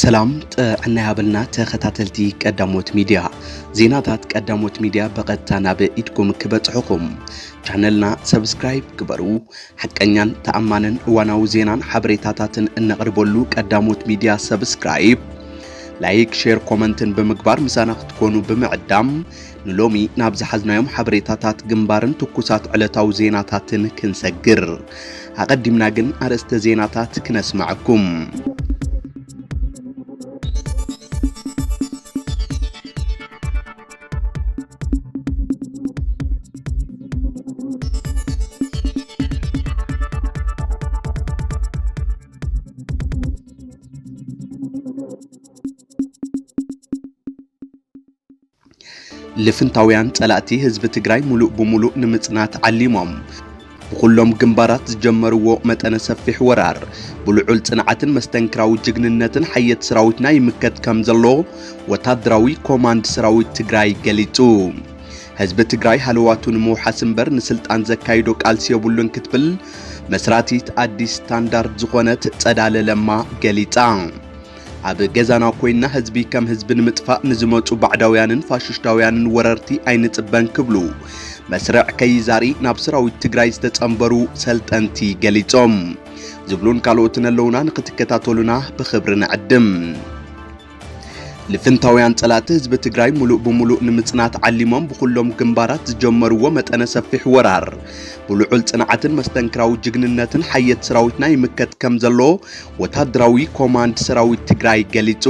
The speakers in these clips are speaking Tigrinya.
ሰላም ጥዕና ይሃበልና ተኸታተልቲ ቀዳሞት ሚድያ። ዜናታት ቀዳሞት ሚድያ ብቐጥታ ናብ ኢድኩም ክበጽሑኹም ቻነልና ሰብስክራይብ ግበሩ። ሓቀኛን ተኣማንን እዋናዊ ዜናን ሓበሬታታትን እነቕርበሉ ቀዳሞት ሚድያ ሰብስክራይብ፣ ላይክ፣ ሼር፣ ኮመንትን ብምግባር ምሳና ክትኮኑ ብምዕዳም ንሎሚ ናብ ዝሓዝናዮም ሓበሬታታት ግንባርን ትኩሳት ዕለታዊ ዜናታትን ክንሰግር። ኣቐዲምና ግን ኣርእስተ ዜናታት ክነስምዐኩም። ልፍንታውያን ጸላእቲ ህዝቢ ትግራይ ሙሉእ ብሙሉእ ንምጽናት ዓሊሞም ብኹሎም ግንባራት ዝጀመርዎ መጠነ ሰፊሕ ወራር ብልዑል ጽንዓትን መስተንክራዊ ጅግንነትን ሓየት ሰራዊትና ይምከት ከም ዘሎ ወታደራዊ ኮማንድ ሰራዊት ትግራይ ገሊጹ። ህዝቢ ትግራይ ሃለዋቱ ንምውሓስ እምበር ንስልጣን ዘካይዶ ቃልሲ የብሉን ክትብል መስራቲት ኣዲስ ስታንዳርድ ዝኾነት ጸዳለ ለማ ገሊጻ። ኣብ ገዛና ኮይንና ህዝቢ ከም ህዝቢ ንምጥፋእ ንዝመጹ ባዕዳውያንን ፋሽስታውያንን ወረርቲ ኣይንጽበን ክብሉ መስርዕ ከይዛሪ ናብ ሰራዊት ትግራይ ዝተጸንበሩ ሰልጠንቲ ገሊጾም። ዝብሉን ካልኦትን ኣለውና፣ ንክትከታተሉና ብኽብሪ ንዕድም። ልፍንታውያን ጸላእቲ ህዝቢ ትግራይ ሙሉእ ብሙሉእ ንምጽናት ዓሊሞም ብኹሎም ግንባራት ዝጀመርዎ መጠነ ሰፊሕ ወራር ብልዑል ጽንዓትን መስተንክራዊ ጅግንነትን ሓየት ሰራዊትና ይምከት ከም ዘሎ ወታደራዊ ኮማንድ ሰራዊት ትግራይ ገሊጹ።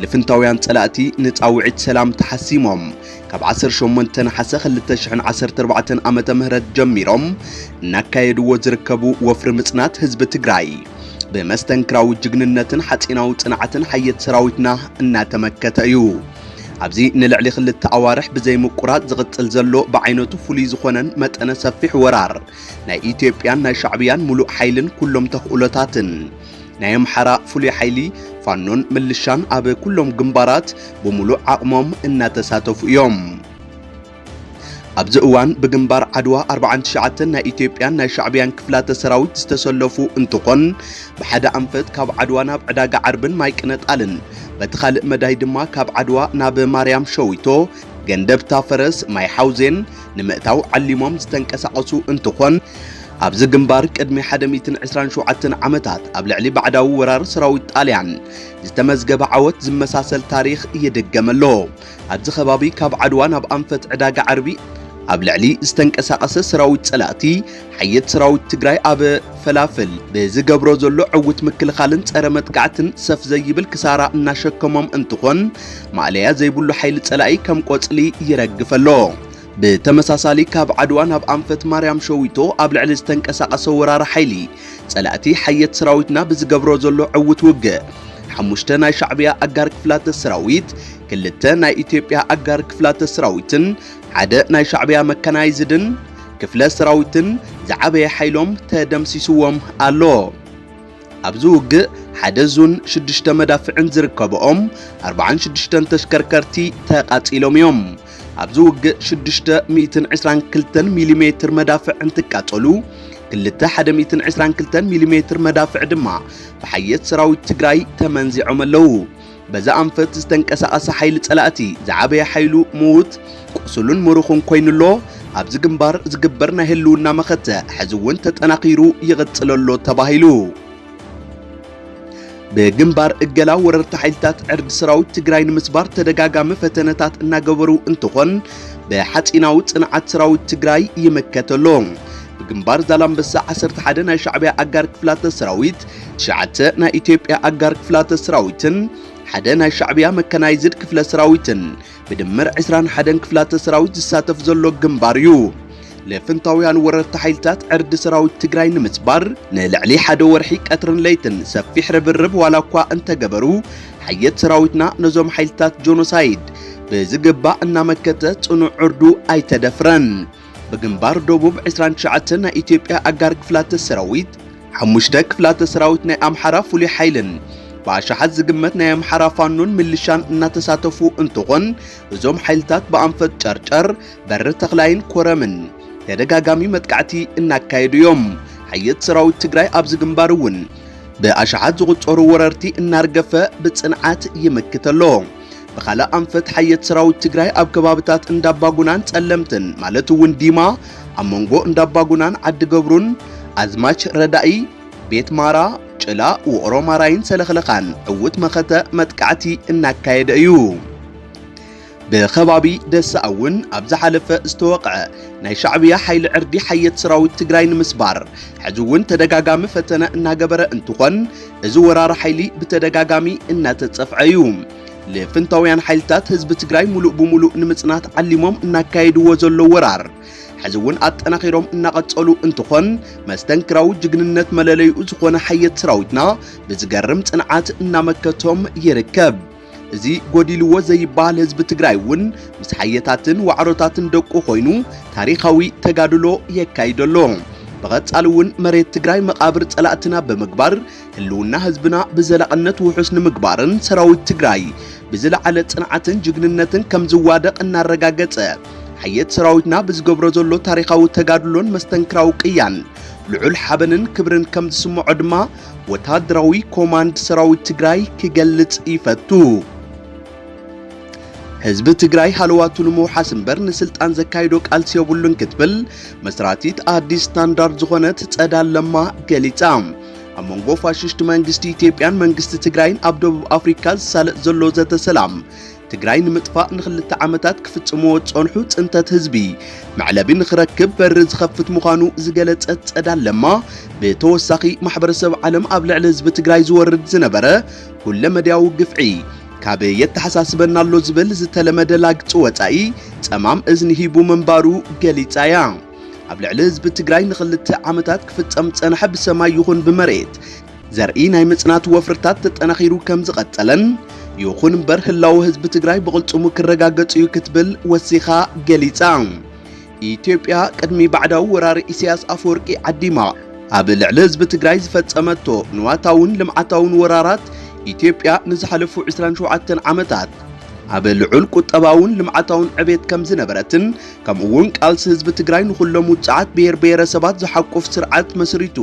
ልፍንታውያን ጸላእቲ ንጻውዒት ሰላም ተሓሲሞም ካብ ዓሰርተ ሸሞንተ ነሓሰ ክልተ ሽሕን ዓሰርተ ኣርባዕተን ዓመተ ምህረት ጀሚሮም እናካየድዎ ዝርከቡ ወፍሪ ምጽናት ህዝቢ ትግራይ ብመስተንክራዊ ጅግንነትን ሓጺናዊ ጽንዓትን ሓየት ሰራዊትና እናተመከተ እዩ። ኣብዚ ንልዕሊ ክልተ ኣዋርሕ ብዘይ ምቁራጽ ዝቕጽል ዘሎ ብዓይነቱ ፍሉይ ዝኾነን መጠነ ሰፊሕ ወራር ናይ ኢትዮጵያን ናይ ሻዕብያን ሙሉእ ሓይልን ኩሎም ተኽእሎታትን ናይ ኣምሓራ ፍሉይ ሓይሊ ፋኖን ምልሻን ኣብ ኩሎም ግንባራት ብሙሉእ ዓቕሞም እናተሳተፉ እዮም። ኣብዚ እዋን ብግንባር ዓድዋ ኣርብዓን ትሽዓተን ናይ ኢትዮጵያን ናይ ሻዕብያን ክፍላተ ሰራዊት ዝተሰለፉ እንትኾን፣ ብሓደ ኣንፈት ካብ ዓድዋ ናብ ዕዳጋ ዓርብን ማይ ቅነጣልን፣ በቲ ካልእ መዳይ ድማ ካብ ዓድዋ ናብ ማርያም ሸዊቶ፣ ገንደብታ ፈረስ፣ ማይ ሓውዜን ንምእታው ዓሊሞም ዝተንቀሳቐሱ እንትኾን፣ ኣብዚ ግንባር ቅድሚ ሓደ ሚእትን ዕስራን ሸውዓተን ዓመታት ኣብ ልዕሊ ባዕዳዊ ወራር ሰራዊት ጣልያን ዝተመዝገበ ዓወት ዝመሳሰል ታሪኽ ይድገም ኣሎ። ኣብዚ ከባቢ ካብ ዓድዋ ናብ ኣንፈት ዕዳጋ ዓርቢ ኣብ ልዕሊ ዝተንቀሳቐሰ ሰራዊት ጸላእቲ፣ ሓየት ሰራዊት ትግራይ ኣብ ፈላፍል ብዝገብሮ ዘሎ ዕዉት ምክልኻልን ጸረ መጥቃዕትን ሰፍ ዘይብል ክሳራ እናሸከሞም እንትኾን፣ ማእለያ ዘይብሉ ሓይሊ ጸላኢ ከም ቆጽሊ ይረግፍ ኣሎ። ብተመሳሳሊ ካብ ዓድዋ ናብ ኣንፈት ማርያም ሸዊቶ ኣብ ልዕሊ ዝተንቀሳቐሰ ወራሪ ሓይሊ ጸላእቲ ሓየት ሰራዊትና ብዝገብሮ ዘሎ ዕዉት ውግእ፣ ሓሙሽተ ናይ ሻዕብያ ኣጋር ክፍላተ ሰራዊት፣ ክልተ ናይ ኢትዮጵያ ኣጋር ክፍላተ ሰራዊትን ሓደ ናይ ሻዕብያ መካናይዝድን ክፍለ ሰራዊትን ዝዓበየ ሓይሎም ተደምሲስዎም ኣሎ። ኣብዚ ውግእ ሓደ ዙን ሽዱሽተ መዳፍዕን ዝርከብኦም ኣርብዓን ሽዱሽተን ተሽከርከርቲ ተቓጺሎም እዮም። ኣብዚ ውግእ ሽዱሽተ ሚእትን ዕስራን ክልተን ሚሊሜትር መዳፍዕ እንትቃጸሉ፣ ክልተ ሓደ ሚእትን ዕስራን ክልተን ሚሊሜትር መዳፍዕ ድማ ብሓየት ሰራዊት ትግራይ ተመንዚዖም ኣለዉ። በዛ ኣንፈት ዝተንቀሳቐሰ ሓይሊ ጸላእቲ ዝዓበየ ሓይሉ ምዉት፣ ቁሱሉን ምሩኹን ኮይኑሎ። ኣብዚ ግንባር ዝግበር ናይ ህልውና መኸተ ሕዚ እውን ተጠናኺሩ ይቕጽል ኣሎ ተባሂሉ። ብግንባር እገላ ወረርቲ ሓይልታት ዕርዲ ሰራዊት ትግራይ ንምስባር ተደጋጋሚ ፈተነታት እናገበሩ እንትኾን፣ ብሓፂናዊ ፅንዓት ሰራዊት ትግራይ ይምከት ኣሎ። ብግንባር ዛላምበሳ ዓሰርተ ሓደ ናይ ሻዕቢያ ኣጋር ክፍላተ ሰራዊት፣ ትሽዓተ ናይ ኢትዮጵያ ኣጋር ክፍላተ ሰራዊትን ሓደ ናይ ሻዕቢያ መካናይዝድ ክፍለ ሰራዊትን ብድምር ዕስራን ሓደን ክፍላተ ሰራዊት ዝሳተፍ ዘሎ ግንባር እዩ። ልፍንታውያን ወረርቲ ሓይልታት ዕርዲ ሰራዊት ትግራይ ንምስባር ንልዕሊ ሓደ ወርሒ ቀትርን ለይትን ሰፊሕ ርብርብ ዋላ እኳ እንተገበሩ፣ ሓየት ሰራዊትና ነዞም ሓይልታት ጆኖሳይድ ብዝግባእ እናመከተ ጽኑዕ ዕርዱ ኣይተደፍረን። ብግንባር ደቡብ ዕስራን ትሽዓተን ናይ ኢትዮጵያ ኣጋር ክፍላተ ሰራዊት፣ ሓሙሽተ ክፍላተ ሰራዊት ናይ ኣምሓራ ፍሉይ ሓይልን ብኣሽሓት ዝግመት ናይ ኣምሓራ ፋኖን ምልሻን እናተሳተፉ እንትኾን፣ እዞም ሓይልታት ብኣንፈት ጨርጨር፣ በሪ ተኽላይን ኮረምን ተደጋጋሚ መጥቃዕቲ እናካየዱ እዮም። ሓየት ሰራዊት ትግራይ ኣብዚ ግንባር እውን ብኣሽሓት ዝቑጸሩ ወረርቲ እናርገፈ ብጽንዓት ይምክት ኣሎ። ብኻልእ ኣንፈት ሓየት ሰራዊት ትግራይ ኣብ ከባብታት እንዳባጉናን ጸለምትን ማለት እውን ዲማ ኣብ መንጎ እንዳባጉናን ዓዲ ገብሩን ኣዝማች ረዳኢ ቤት ማራ፣ ጭላ፣ ውቕሮ ማራይን ሰለኽለኻን ዕዉት መኸተ መጥቃዕቲ እናካየደ እዩ። ብኸባቢ ደሳ እውን ኣብ ዝሓለፈ ዝተወቕዐ ናይ ሻዕብያ ሓይሊ ዕርዲ ሓየት ሰራዊት ትግራይ ንምስባር ሕዚ እውን ተደጋጋሚ ፈተነ እናገበረ እንትኾን፣ እዚ ወራር ሓይሊ ብተደጋጋሚ እናተጸፍዐ እዩ። ልፍንታውያን ሓይልታት ህዝቢ ትግራይ ሙሉእ ብሙሉእ ንምጽናት ዓሊሞም እናካየድዎ ዘሎ ወራር ሕዚ እውን ኣጠናኺሮም እናቐጸሉ እንትኾን፣ መስተንክራዊ ጅግንነት መለለይኡ ዝኾነ ሓየት ሰራዊትና ብዝገርም ጽንዓት እናመከቶም ይርከብ። እዚ ጎዲልዎ ዘይበሃል ህዝቢ ትግራይ እውን ምስ ሓየታትን ዋዕሮታትን ደቁ ኮይኑ ታሪኻዊ ተጋድሎ የካይድ ኣሎ። ብቐጻሊ እውን መሬት ትግራይ መቓብር ጸላእትና ብምግባር ህልውና ህዝብና ብዘላቕነት ውሑስ ንምግባርን ሰራዊት ትግራይ ብዝለዓለ ጽንዓትን ጅግንነትን ከም ዝዋደቕ እናረጋገጸ፣ ሓየት ሰራዊትና ብዝገብሮ ዘሎ ታሪኻዊ ተጋድሎን መስተንክራዊ ቅያን ልዑል ሓበንን ክብርን ከም ዝስምዖ ድማ ወታደራዊ ኮማንድ ሰራዊት ትግራይ ክገልጽ ይፈቱ። ህዝቢ ትግራይ ሃለዋቱ ንምውሓስ እምበር ንስልጣን ዘካይዶ ቃልሲ የብሉን ክትብል መስራቲት ኣዲስ ስታንዳርድ ዝኾነት ጸዳል ለማ ገሊጻ። ኣብ መንጎ ፋሽስት መንግስቲ ኢትዮጵያን መንግስቲ ትግራይን ኣብ ደቡብ ኣፍሪካ ዝሳለጥ ዘሎ ዘተ ሰላም ትግራይ ንምጥፋእ ንክልተ ዓመታት ክፍጽምዎ ዝጸንሑ ጽንተት ህዝቢ መዕለቢ ንክረክብ በሪ ዝኸፍት ምዃኑ ዝገለጸት ጸዳል ለማ፣ ብተወሳኺ ማሕበረሰብ ዓለም ኣብ ልዕሊ ህዝቢ ትግራይ ዝወርድ ዝነበረ ኩለመዳያዊ ግፍዒ ካብ የተሓሳስበና ኣሎ ዝብል ዝተለመደ ላግጺ ወጻኢ ጸማም እዝኒ ሂቡ ምንባሩ ገሊጻ እያ። ኣብ ልዕሊ ህዝቢ ትግራይ ንክልተ ዓመታት ክፍጸም ዝጸንሐ ብሰማይ ይኹን ብመሬት ዘርኢ ናይ ምጽናት ወፍርታት ተጠናኺሩ ከም ዝቐጸለን፣ ይኹን እምበር ህላወ ህዝቢ ትግራይ ብቕልጽሙ ክረጋገጽ እዩ ክትብል ወሲኻ ገሊጻ። ኢትዮጵያ ቅድሚ ባዕዳዊ ወራሪ ኢሳያስ ኣፈወርቂ ዓዲማ ኣብ ልዕሊ ህዝቢ ትግራይ ዝፈጸመቶ ንዋታውን ልምዓታውን ወራራት፣ ኢትዮጵያ ንዝሓለፉ ዕስራን ሸውዓተን ዓመታት ኣብ ልዑል ቁጠባውን ልምዓታውን ዕቤት ከም ዝነበረትን፣ ከምኡ እውን ቃልሲ ህዝቢ ትግራይ ንኹሎም ውጽዓት ብሄር ብሄረሰባት ዝሓቁፍ ስርዓት መስሪቱ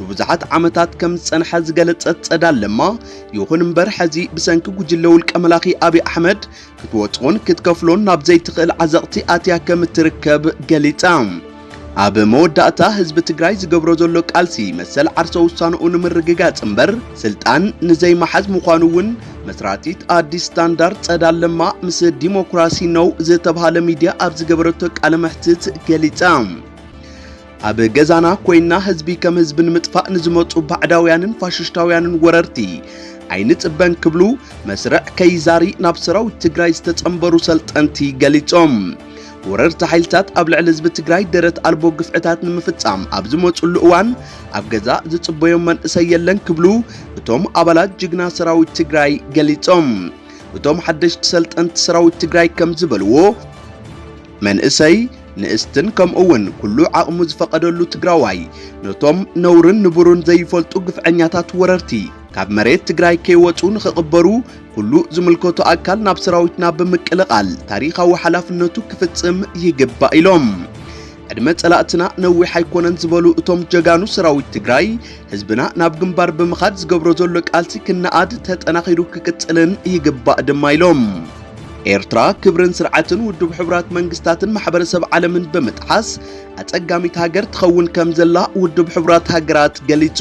ንብዙሓት ዓመታት ከም ዝጸንሐ ዝገለጸት ጸዳል ለማ፣ ይኹን እምበር ሕዚ ብሰንኪ ጉጅለ ውልቀ መላኺ ኣብይ ኣሕመድ ክትወጽኦን ክትከፍሎን ናብ ዘይትኽእል ዓዘቕቲ ኣትያ ከም እትርከብ ገሊጻ። ኣብ መወዳእታ ህዝቢ ትግራይ ዝገብሮ ዘሎ ቃልሲ መሰል ዓርሰ ውሳንኡ ንምርግጋጽ እምበር ስልጣን ንዘይመሓዝ ምዃኑ እውን መስራቲት ኣዲስ ስታንዳርድ ጸዳል ለማ ምስ ዲሞክራሲ ነው ዝተብሃለ ሚድያ ኣብ ዝገበረቶ ቃለ መሕትት ገሊጻ። ኣብ ገዛና ኮይና ህዝቢ ከም ህዝቢ ንምጥፋእ ንዝመጹ ባዕዳውያንን ፋሽስታውያንን ወረርቲ ኣይንጽበን ክብሉ መስርዕ ከይዛሪ ናብ ሰራዊት ትግራይ ዝተጸንበሩ ሰልጠንቲ ገሊጾም። ወረርቲ ሓይልታት ኣብ ልዕሊ ህዝቢ ትግራይ ደረት ኣልቦ ግፍዕታት ንምፍጻም ኣብ ዝመጹሉ እዋን ኣብ ገዛ ዝጽበዮም መንእሰይ የለን ክብሉ እቶም ኣባላት ጅግና ሰራዊት ትግራይ ገሊጾም። እቶም ሓደሽቲ ሰልጠንቲ ሰራዊት ትግራይ ከም ዝበልዎ፣ መንእሰይ፣ ንእስትን ከምኡ እውን ኩሉ ዓቕሙ ዝፈቐደሉ ትግራዋይ ነቶም ነውርን ንቡርን ዘይፈልጡ ግፍዐኛታት ወረርቲ ካብ መሬት ትግራይ ከይወፁ ንኽቕበሩ ኩሉ ዝምልከቶ ኣካል ናብ ሰራዊትና ብምቅልቓል ታሪኻዊ ሓላፍነቱ ክፍፅም ይግባእ ኢሎም። ዕድመ ጸላእትና ነዊሕ ኣይኮነን ዝበሉ እቶም ጀጋኑ ሰራዊት ትግራይ፣ ህዝብና ናብ ግንባር ብምኻድ ዝገብሮ ዘሎ ቃልሲ ክነኣድ ተጠናኺሩ ክቅጽልን ይግባእ ድማ ኢሎም። ኤርትራ ክብርን ስርዓትን ውድብ ሕቡራት መንግስታትን ማሕበረሰብ ዓለምን ብምጥሓስ ኣጸጋሚት ሃገር ትኸውን ከም ዘላ ውድብ ሕቡራት ሃገራት ገሊጹ።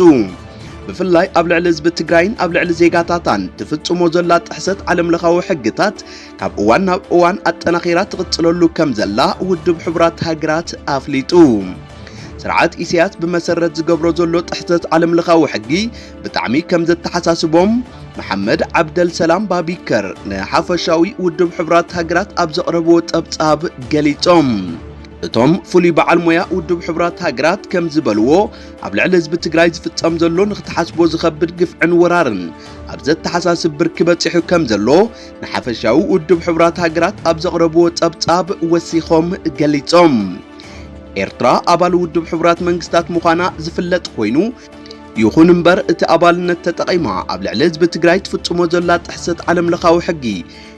ብፍላይ ኣብ ልዕሊ ህዝቢ ትግራይን ኣብ ልዕሊ ዜጋታታን ትፍጽሞ ዘላ ጥሕሰት ዓለምለኻዊ ሕግታት ካብ እዋን ናብ እዋን ኣጠናኺራ ትቕጽለሉ ከም ዘላ ውድብ ሕቡራት ሃገራት ኣፍሊጡ። ስርዓት ኢሳያስ ብመሰረት ዝገብሮ ዘሎ ጥሕሰት ዓለምለኻዊ ሕጊ ብጣዕሚ ከም ዘተሓሳስቦም መሓመድ ዓብደል ሰላም ባቢከር ንሓፈሻዊ ውድብ ሕቡራት ሃገራት ኣብ ዘቕረብዎ ጸብጻብ ገሊጾም። እቶም ፍሉይ በዓል ሞያ ውድብ ሕቡራት ሃገራት ከም ዝበልዎ፣ ኣብ ልዕሊ ህዝቢ ትግራይ ዝፍጸም ዘሎ ንኽትሓስቦ ዝኸብድ ግፍዕን ወራርን ኣብ ዘተሓሳስብ ብርኪ በጺሑ ከም ዘሎ ንሓፈሻዊ ውድብ ሕቡራት ሃገራት ኣብ ዘቕረብዎ ጸብጻብ ወሲኾም ገሊጾም። ኤርትራ ኣባል ውድብ ሕቡራት መንግስታት ምዃና ዝፍለጥ ኮይኑ፣ ይኹን እምበር እቲ ኣባልነት ተጠቒማ ኣብ ልዕሊ ህዝቢ ትግራይ ትፍጽሞ ዘላ ጥሕሰት ዓለምለኻዊ ሕጊ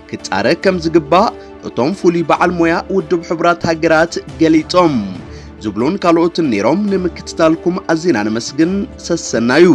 ክጻረ ከም ዝግባእ እቶም ፍሉይ በዓል ሞያ ውድብ ሕቡራት ሃገራት ገሊጾም። ዝብሉን ካልኦትን ነይሮም። ንምክትታልኩም ኣዚና ነመስግን። ሰሰናዩ።